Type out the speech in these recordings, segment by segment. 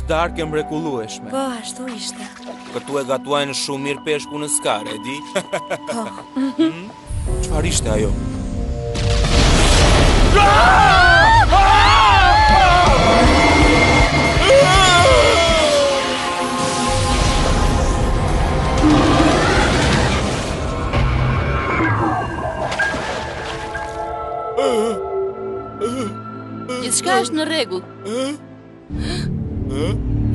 Është darkë e mrekullueshme. Po, ashtu ishte. Këtu e gatuajnë shumë mirë peshkun në skarë, e di? Po. Hmm? Çfarë ishte ajo? Gjithçka është në rregull.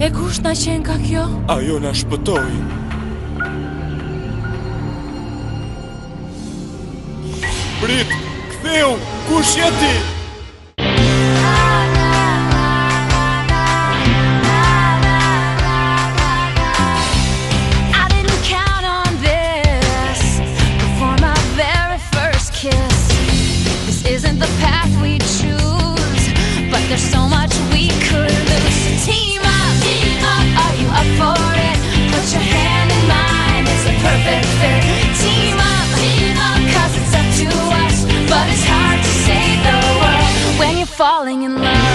E kush na qenka kjo? Ajo na shpëtoi. Prit, ktheu, kush je ti? I didn't count on this before my very first kiss. This isn't the path we choose, but there's so much we could lose. So team up, team up. Are you up for it? Put your hand in mine, it's a perfect fit. Team up, team up, cause it's up to us, but it's hard to save the world when you're falling in love.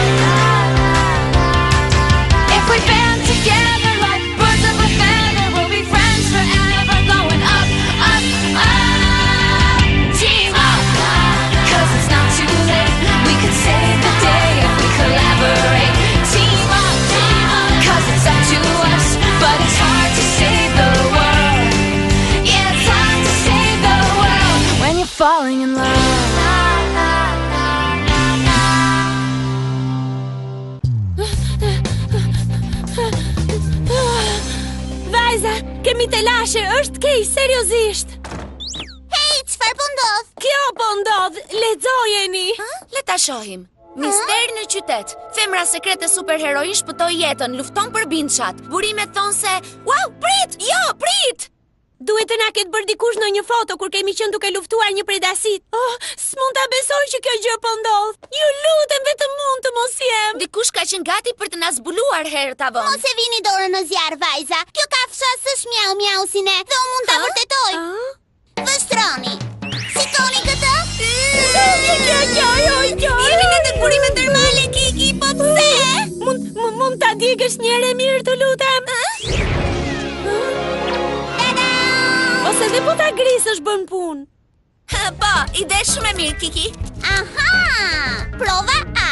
If we band together like birds of a feather, we'll be friends forever. Going up, up, up. Team up, cause it's not too late. We could save the day if we collaborate. Team up, cause it's up to us, but it's hard to save the world. Yeah, it's hard to save the world when you're falling in love. Vajza, kemi telashe, është keq, seriozisht. Hej, çfarë po ndodh? Kjo po ndodh, lexojeni. Le ta shohim. Mister në qytet. Femra sekrete superheroinë shpëtoi jetën, lufton për binçat. Burimet thonë se, "Wow, prit! Jo, prit!" Duhet të na ketë bërë dikush ndonjë foto kur kemi qenë duke luftuar një prej dasit. Oh, s'mund ta besoj që kjo gjë po ndodh. Ju lutem vetëm mund të mos jem. Dikush ka qenë gati për të na zbuluar herët a vonë. Mos e vini dorën në zjarr, vajza. Kjo kafsha s'është miau miau si ne, dhe unë mund ta vërtetoj. Vështroni. Shikoni këtë? Jemi në tek burime termale, Kiki, po pse? Mund mund, mund ta djegësh një herë e mirë, të lutem. Tada! Ose dhe po ta grisësh bën punë. Po, ide shumë e mirë, Kiki. Aha! Prova A.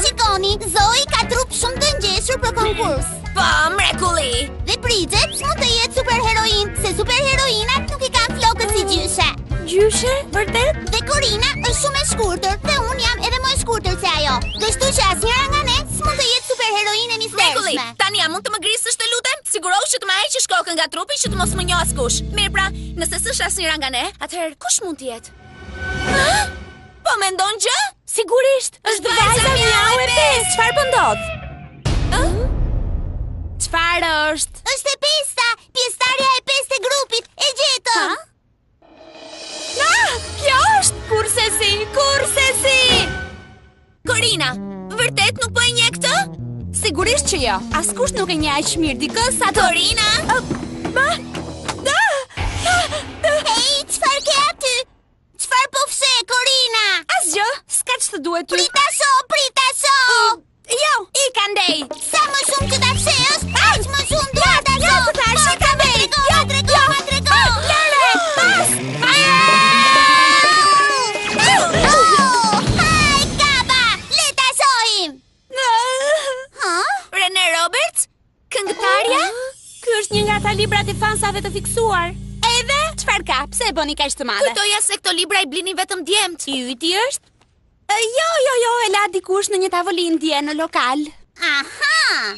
Shikoni, Zoe ka trup shumë të ngjeshur për konkurs. Po, mrekulli. Dhe Bridget s'mund të jetë superheroinë, se superheroinat nuk i kanë flokët si gjyshe. Gjyshe, vërtet? Dhe Korina është shumë e shkurtër dhe unë jam edhe më e shkurtër se ajo. Kështu që asnjëra nga ne s'mund të jetë superheroinë e Mrekulli. mistershme. Tani a mund të më grisësh të lutem? Sigurohu që të ma heqësh kokën nga trupi që të mos më njohë askush. Mirë pra, nëse s'është asnjëra nga ne, atëherë kush mund të jetë? Ha? Po mendon gjë? Sigurisht, është vajza miau e pesë. Çfarë po ndodh? Çfarë është? Është e pesta, pjesëtarja e pestë e grupit, e gjetëm. Ah, kjo është kurrsesi, kurrsesi. Korina, vërtet nuk po e njeh këtë? Sigurisht që jo. Askush nuk e njeh aq mirë dikë sa të Korina? Ma? Da! Hej, çfarë ke aty? Çfarë po fsheh, Korina? Asgjë, s'ka ç'të duhet ty. Prita shoh, prita shoh. Jo, ik andej. Sa më shumë që ta fshehësh, aq më shumë dua ta jo, shoh. të thash, Po, ik andej. Trego, Jo, trego, jo. ma trego. Lëre, pas. Oh, haj, kapa, le ta shohim. Ha? Rene Roberts? Këngëtarja? Ky është një nga ata librat e fansave të fiksuar. Edhe çfarë ka? Pse e bëni kaq të madhe? Kujtoja se këto libra i blinin vetëm djemt. I yti është? E, Jo, jo, jo, e la dikush në një tavolinë dje në lokal. Aha.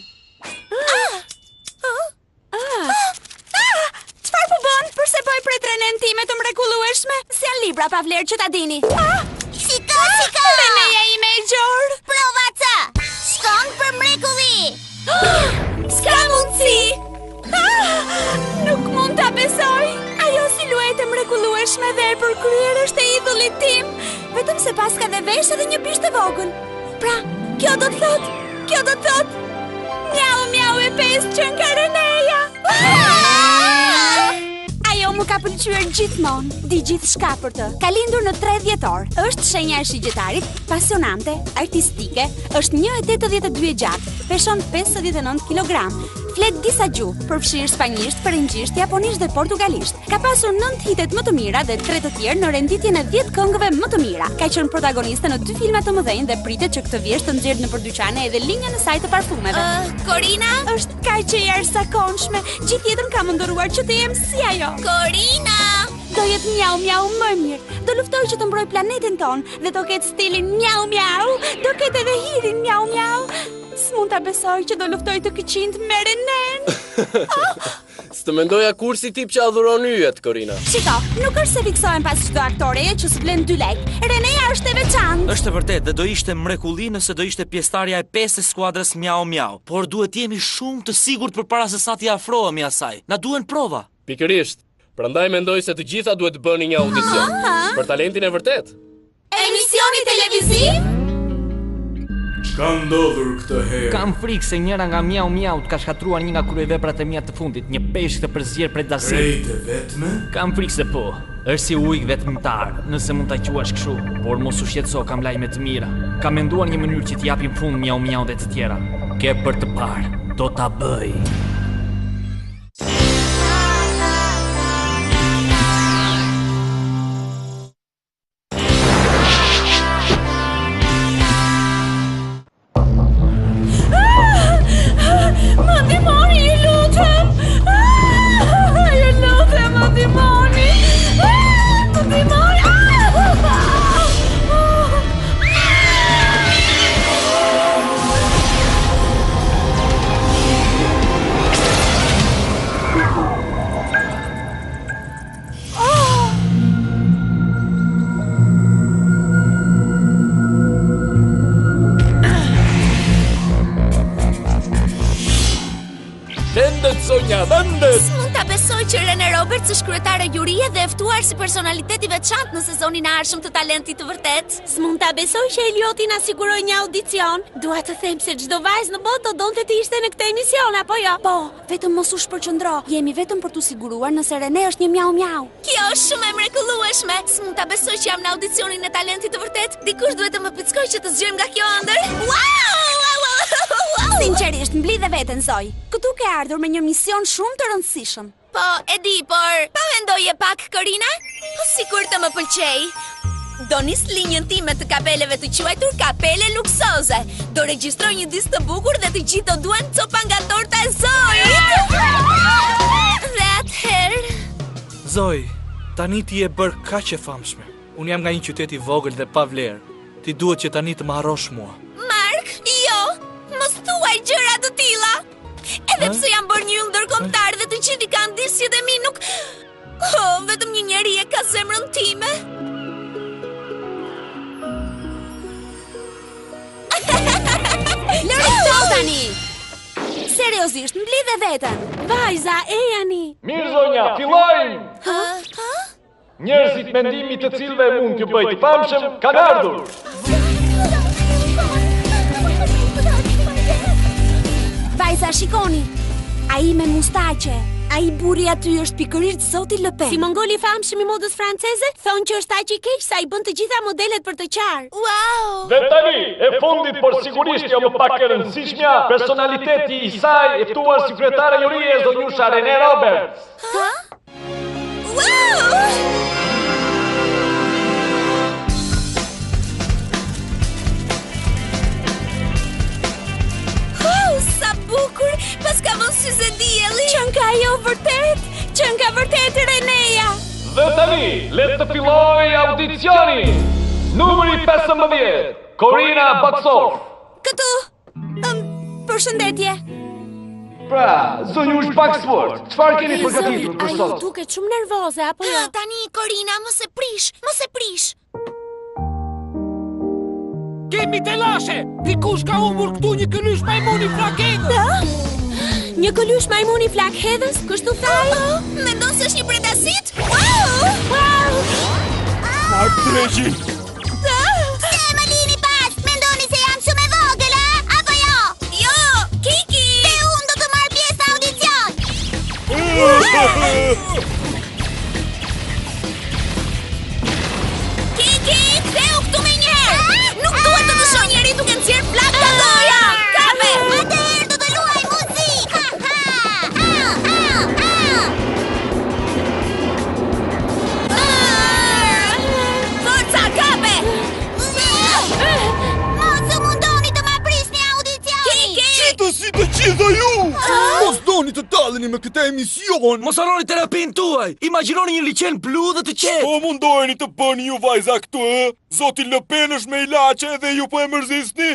Çfarë po bën? Përse po e pret Renen time të mrekullueshme? Si janë libra pa vlerë që ta dini. Ah, Shiko, shiko. Reneja ime e gjorë. Prova C. Shkon për mrekulli. S'ka mundësi. Ah, nuk mund ta besoj. Ajo siluetë e mrekullueshme dhe e përkryer është e idhullit tim. Vetëm se paska dhe vesh edhe një bisht të vogël. Pra, kjo do të thotë, kjo do të thotë Miau, miau e pesë që nga Reneja. Ah! Ajo. Ajo më ka pëlqyer gjithmonë, di gjithçka për të. Ka lindur në 3 dhjetor. Është shenja e shigjetarit, pasionante, artistike, është 1.82 e gjatë, peshon 59 kg. Flet disa gjuhë, përfshirë spanjisht, frëngjisht, japonisht dhe portugalisht. Ka pasur 9 hitet më të mira dhe 3 të tjerë në renditjen e 10 këngëve më të mira. Ka qenë protagoniste në dy filma të mëdhenj dhe pritet që këtë vjeshtë të nxjerrë nëpër dyqane edhe linjën e saj të parfumeve. Uh, Korina? Është Kaq e jashtëzakonshme, gjithë jetën kam ëndërruar që të jem si ajo. Korina! Do jetë miau miau më e mirë. Do luftojë që të mbrojë planetin tonë dhe do ketë stilin miau miau, do ketë edhe hirin miau miau. S'mund ta besoj që do luftojë të këqijtë me Renen. Oh! S'të mendoja kurrë si tip që adhuron yjet, Korina. Shiko, nuk është se fiksohem pas çdo aktoreje që s'vlen dy lekë. Reneja është e veçantë. Është e vërtetë dhe do ishte mrekulli nëse do ishte pjesëtarja e pestë e skuadrës Miau Miau, por duhet të jemi shumë të sigurt përpara se sa t'i afrohemi asaj. Na duhen prova. Pikërisht. Prandaj mendoj se të gjitha duhet të bëni një audicion për talentin e vërtetë. Emisioni televiziv? Ç'ka ndodhur këtë herë? Kam frikë se njëra nga Miau Miaut ka shkatërruar një nga kryeveprat e mia të fundit, një peshk të përzier prej dasi. Krejt e vetme? Kam frikë se po. Është si ujk vetmitar, nëse mund ta quash kështu, por mos u shqetëso, kam lajme të mira. Kam menduar një mënyrë që t'i japim fund Miau Miauve të tjera. Ke për të parë, do ta bëj. Më ndihmoni, ju lutem! Ju lutem, më ndihmoni! Më ndihmoni! Vendet, zonja, vendet! S'mund ta besoj që Rene Roberts është kryetare jurie dhe e ftuar si personalitet i veçantë në sezonin e ardhshëm të talentit të vërtetë. S'mund ta besoj që Elioti na siguroi një audicion. Dua të them se çdo vajzë në botë do donte të ishte në këtë emision, apo jo? Po, Vetëm mos u shpërqendro, jemi vetëm për t'u siguruar nëse Rene është një miau miau. Kjo është shumë e mrekullueshme. S'mund ta besoj që jam në audicionin e talentit të vërtetë. Dikush duhet të më pickojë që të zgjohem nga kjo ëndërr. Wow! Wow! Wow! Wow! Sinqerisht, mblidhe veten Zoj. Këtu ke ardhur me një mision shumë të rëndësishëm. Po, e di, por pa mendoje pak, Korina? Po sikur të më pëlqejë. Do nis linjën time të kapeleve të quajtur kapele luksoze. Do regjistroj një disk të bukur dhe të gjithë do duan copa nga torta e Zoit. Dhe atëherë, Zoi, tani ti je bërë kaq e famshme. Unë jam nga një qytet i vogël dhe pa vlerë. Ti duhet që tani të më harrosh mua. Mark, jo, mos thuaj gjëra të tilla. Edhe pse jam bërë një yll ndërkombëtar dhe të gjithë i kanë disqet e mi, nuk Oh, vetëm një njeri e ka zemrën time. Lëri këto tani! Seriozisht, mblidhe veten! Vajza, ejani! Mirë zonja, fillojmë! Njerëzit mendimi i të cilëve mund t'ju bëjë të famshëm kanë ardhur. Vajza, shikoni! Ai me mustaqe, ai burri aty është pikërisht zoti Le Pen. Si mongoli i famshëm i modës franceze, thonë që është aq i keq sa i bën të gjitha modelet për të qarë. Wow! Dhe tani, e fundit, por sigurisht jo më pak e rëndësishmja, personaliteti i saj e ftuar si kryetare jurie zonjusha Rene Roberts. Ha? Wow! Oh, sa bukur! Paska vënë syze dielli! Qenka ajo vërtet? Qenka vërtet Reneja! Dhe tani, le të fillojë audicioni! Numri 15, Corina Baxor. Këtu! Ëm, përshëndetje. Pra, zonjush Baxford, çfarë keni përgatitur për Ajo sot? duket shumë nervoze, apo jo? Ah, tani, Corina, mos e prish, mos e prish. Kemi telashe! Dikush ka humbur këtu një këlysh majmuni flakhedhës! Një këlysh majmuni flakhedhës, kështu tha ai? Oh, mendon se është një predasit? Wow! Wow! Çfarë dreqin? Pse më lini pas? Mendoni se jam shumë e vogël, a? Apo jo? Jo, Kiki! Se unë do të marr pjesë në audicion. vazhdoni të talleni me këtë emision. Mos harroni terapinë tuaj. Imagjinoni një liqen blu dhe të qetë. Po mundoheni të bëni ju vajza këtu, ë? Zoti Lëpen është me ilaçe dhe ju po e mërzisni?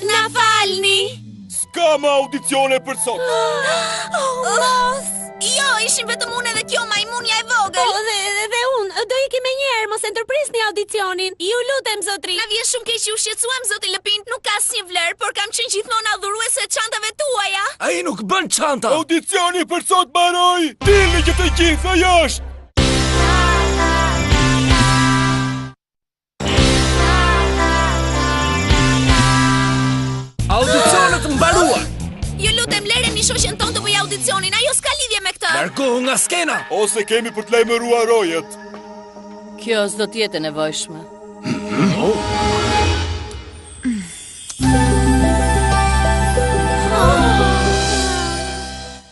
Na falni. S'ka më audicione për sot. Oh, mos. Jo, ishim vetëm unë edhe kjo majmunja e vogël. Po, dhe, dhe, dhe unë, do ikim menjëherë, mos e ndërprisni audicionin. Ju lutem, zotri. Na vjen shumë keq që u shqetësuam, zoti Lëpin, nuk ka asnjë vlerë, por kam qenë gjithmonë adhuruese e çantave tuaja. Ai nuk bën çanta. Audicioni për sot mbaroi. Dilni që të gjithë jashtë. Audicionet mbaruan. Ju lutem, lereni shoqen tonë të bëjë audicionin, ajo s'ka lidhje me këtë. Largohu nga skena. Ose kemi për të lajmëruar rojet. Kjo s'do të jetë e nevojshme.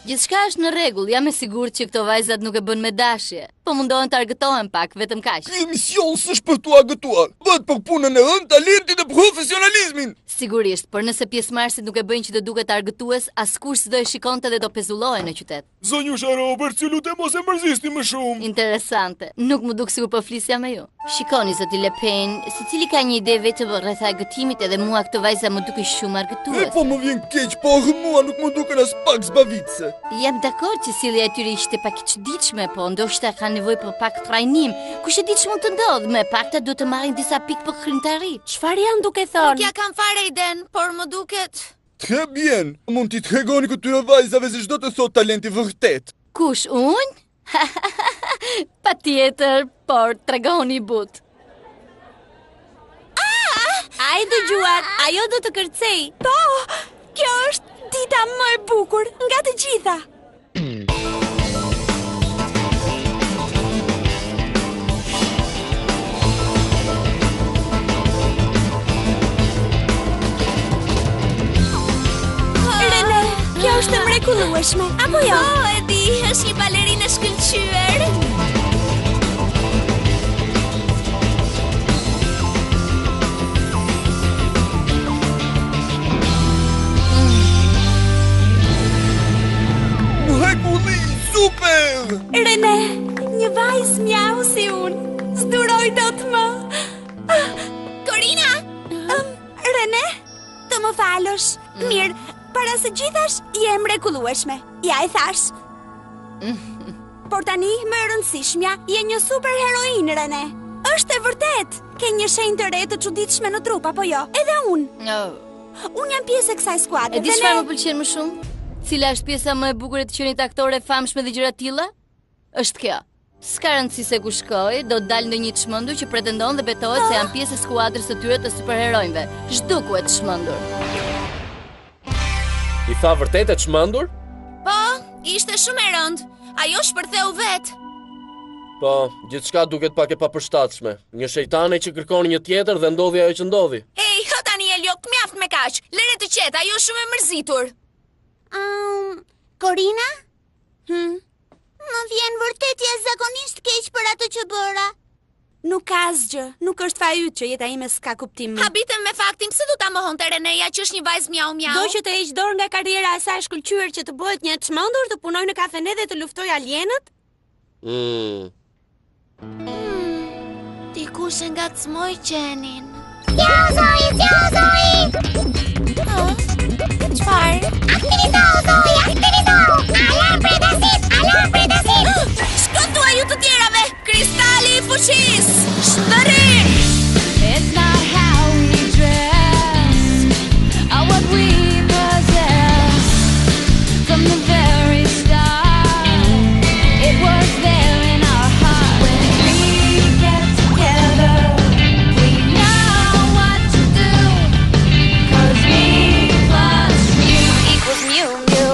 Gjithçka është në rregull, jam e sigurt që këto vajzat nuk e bënë me dashje. Po mundohen të argëtohen pak, vetëm kaq. Ky emision s'është për t'u argëtuar. Bëhet për punën e rëndë, talentin dhe profesionalizmin. Sigurisht, por nëse pjesëmarrësit nuk e bëjnë që të duket argëtues, askush s'do e shikonte dhe do pezullohej në qytet. Zonjusha Roberts, ju lutem mos e mërzisni më shumë. Interesante. Nuk m'u duk sikur po flisja me ju. Shikoni zoti Le Pen, secili ka një ide vetëm rreth argëtimit edhe mua këto vajza më duken shumë E argëtuese. po më vjen keq, por mua nuk më duken aspak zbavitëse. Jam dakord që sjellja e tyre ishte pak e çuditshme, po ndoshta kanë nevojë për pak trajnim. Kush e di ç'mund të ndodhë, më e pakta duhet të marrin disa pikë për krijimtari. Çfarë janë duke thënë? Nuk ia kam fare idenë, por më duket... Très bien, mund t'i tregoni këtyre vajzave se ç'do të thotë talenti vërtet. Kush, unë? Patjetër, por tregoni butë. A e dëgjuat, ajo do të kërcejë. Po, kjo është dita më e bukur nga të gjitha. Rene, kjo është e mrekullueshme, apo jo? Po, e di, është një balerinë e shkëlqyer. Mrekulli, super! Rene, një vajzë miau si unë, s'duroj dot më. Korina! Rene, të më falësh. Mirë, para së gjithash je e mrekullueshme. Ja e thashë. Por tani më e rëndësishmja, je një superheroinë, Rene. Është e vërtetë. Ke një shenjë të re të çuditshme në trup apo jo? Edhe unë. No. Unë jam pjesë e kësaj skuadre. E di dhe çfarë ne- më pëlqen më shumë? Cila është pjesa më e bukur e të qenit aktore e famshme dhe gjëra të tilla? Është kjo. S'ka rëndësi se ku shkoj, do të dalë ndonjë çmendur që pretendon dhe betohet se janë pjesë e skuadrës së tyre të superheronjve. Zhduku e çmendur. I tha vërtet e çmendur? Po, ishte shumë e rëndë. Ajo shpërtheu vetë. Po, gjithçka duket pak e papërshtatshme. Një shejtane që kërkon një tjetër dhe ndodhi ajo që ndodhi. Ej, hë tani Elio, mjaft me kaq. Lëre të qetë, ajo është shumë e mërzitur. Um, Korina? Hmm. Më vjen vërtet jashtëzakonisht keq për atë që bëra. Nuk ka asgjë, nuk është faji yt që jeta ime s'ka kuptim më. Habitem me faktin pse do ta mohonte Reneja që është një vajzë miau miau. Do që të heq dorë nga karriera e saj e shkëlqyer që të bëhet një e çmendur, të punojë në kafene dhe të luftojë alienët? Mm. Dikush e ngacmoi qenin. Zjo, Zoi, zjo, Zoi! Çfarë? Aktivizo, Zoi, aktivizo! Alarm predasit, alarm predasit! Shko thuaj ju të tjerave! Kristali i fuqisë! Shndërrim! It's not how we dress or what we possess. From the very start, it was there in our heart. When we get together, we know what to do. 'Cause me plus you Equals Mew Mew.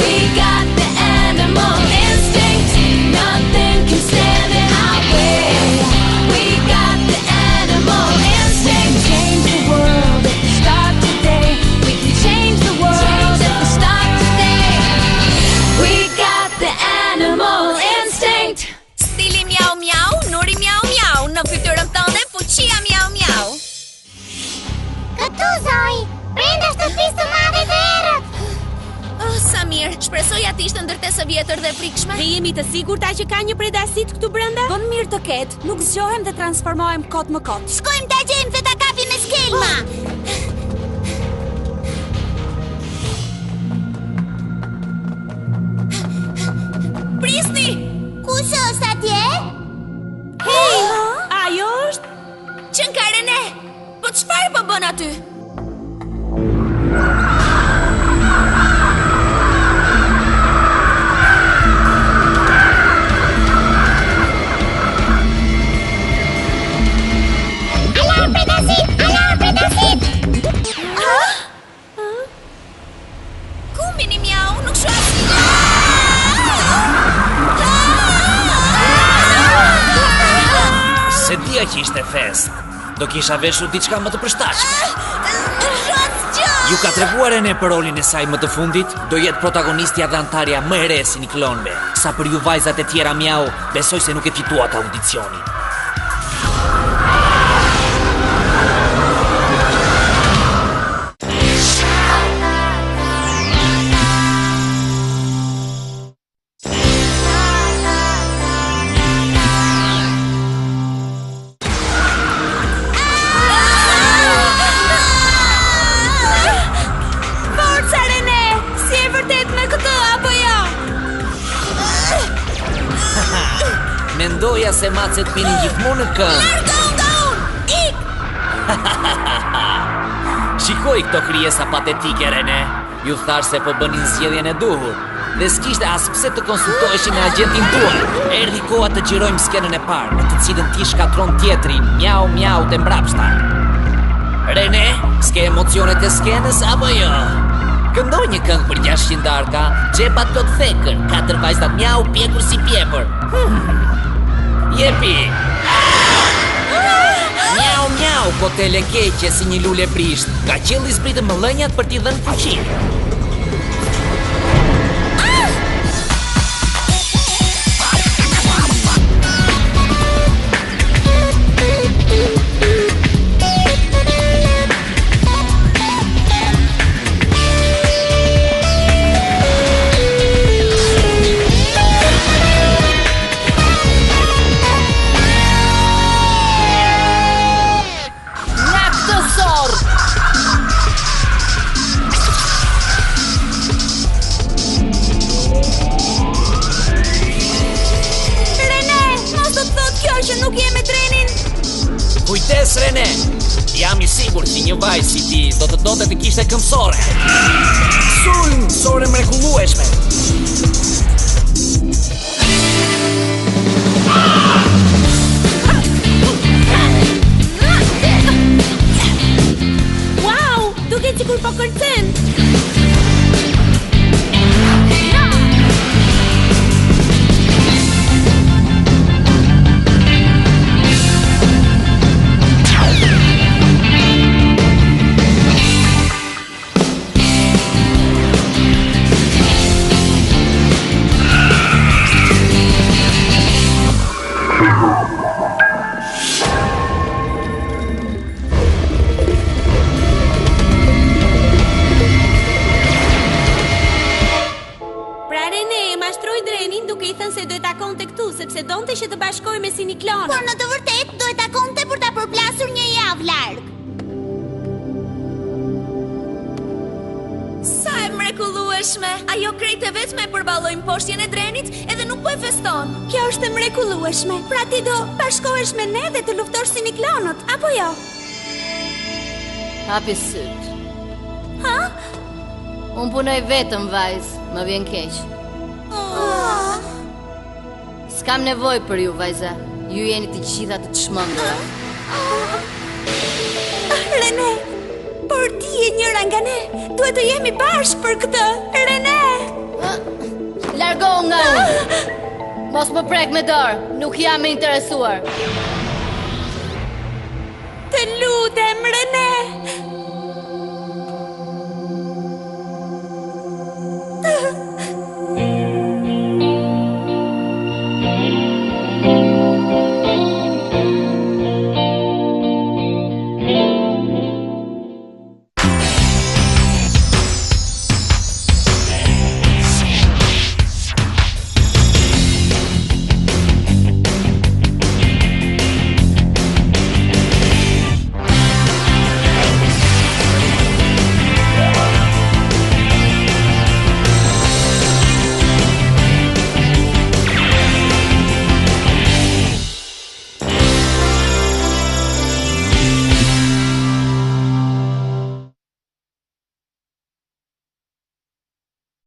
We got the animal instinct. Nothing can stand in our way. We got the animal instinct. Change the world if we start today. We can change the world if we start today. We got the animal instinct. Stili miau miau, nuri miau miau, në fytyrën tënde fuqia miau miau. Këtu, Zoi, brenda shtëpisë të madhe të errët. Oh, sa mirë. mirë. Shpresoja të ishte ndërtesë e vjetër dhe e frikshme. Dhe jemi të sigurta që ka një predasit këtu brenda? Bën mirë të ketë, nuk zgjohem dhe transformohem kot më kot. Shkojmë ta gjejmë dhe ta kapim me shkelma. Prisni! Kush është atje? Hej, ajo është? Qenka Rene! Po çfarë po bën aty? Alarm predasit! Alarm predasit! Ku mini miau, nuk shoh asgjë. S'e dija që ishte festë. Do kisha veshur diçka më të përshtatshme. Ju ka treguar Rene për rolin e saj më të fundit, do jetë protagonistja dhe anëtarja më e re e Siniklonëve. Sa për ju vajzat e tjera miau, besoj se nuk e fituat audicionin. Forca Rene, si e vërtetë me këtë apo jo? Mendoja se macet binin gjithmonë në këmbë. Largohu nga unë! Ik! Shikoji këto krijesa patetike, Rene. Ju thashë se po bënin zgjedhjen e duhur. Dhe s'kishte as pse të konsultoheshin me agjentin tuaj. Erdhi koha të xhirojmë skenën e parë, në të cilën ti shkatërron tjetrin, miau miau të mbrapshta. Rene, s'ke emocionet e skenës apo jo? Këndo një këngë për 6 qindarka, xhepat plot thekër, katër vajzat miau pjekur si pjepër. Hmm. Jepi! Miau, miau, kotele keqe si një lule prisht. Nga qielli zbritën mëllënjat për t'i dhënë fuqi. Nga këtë zorrë! Rene, mos do të thotë kjo që nuk je me trenin? Kujdes Rene! Jam i sigurt që një vajzë si ti do të donte të kishte këmbësore. Sulm, sorë e mrekullueshme. Wow, duket sikur po kërcen. Pra Rene e mashtroi Drenin duke i thënë se do e takonte këtu, sepse donte që të bashkohej me Siniklonët. Por në të vërtetë do e takonte për ta përplasur një javë larg. Sa e mrekullueshme! Ajo krejt e vetme e përballoi mposhtjen e Drenit edhe nuk po e feston. Kjo është e mrekullueshme. Pra ti do bashkohesh me ne dhe të luftosh Siniklonët, apo jo? Hapi sytë. Ha? Unë punoj vetëm vajzë, më vjen keq. Oh. S'kam nevojë për ju, vajza. Ju jeni të gjitha të çmendura. Rene, por ti je njëra nga ne. Duhet të jemi bashkë për këtë. Rene! Largohu nga unë. Mos më prek me dorë, nuk jam e interesuar. Të lutem, Rene!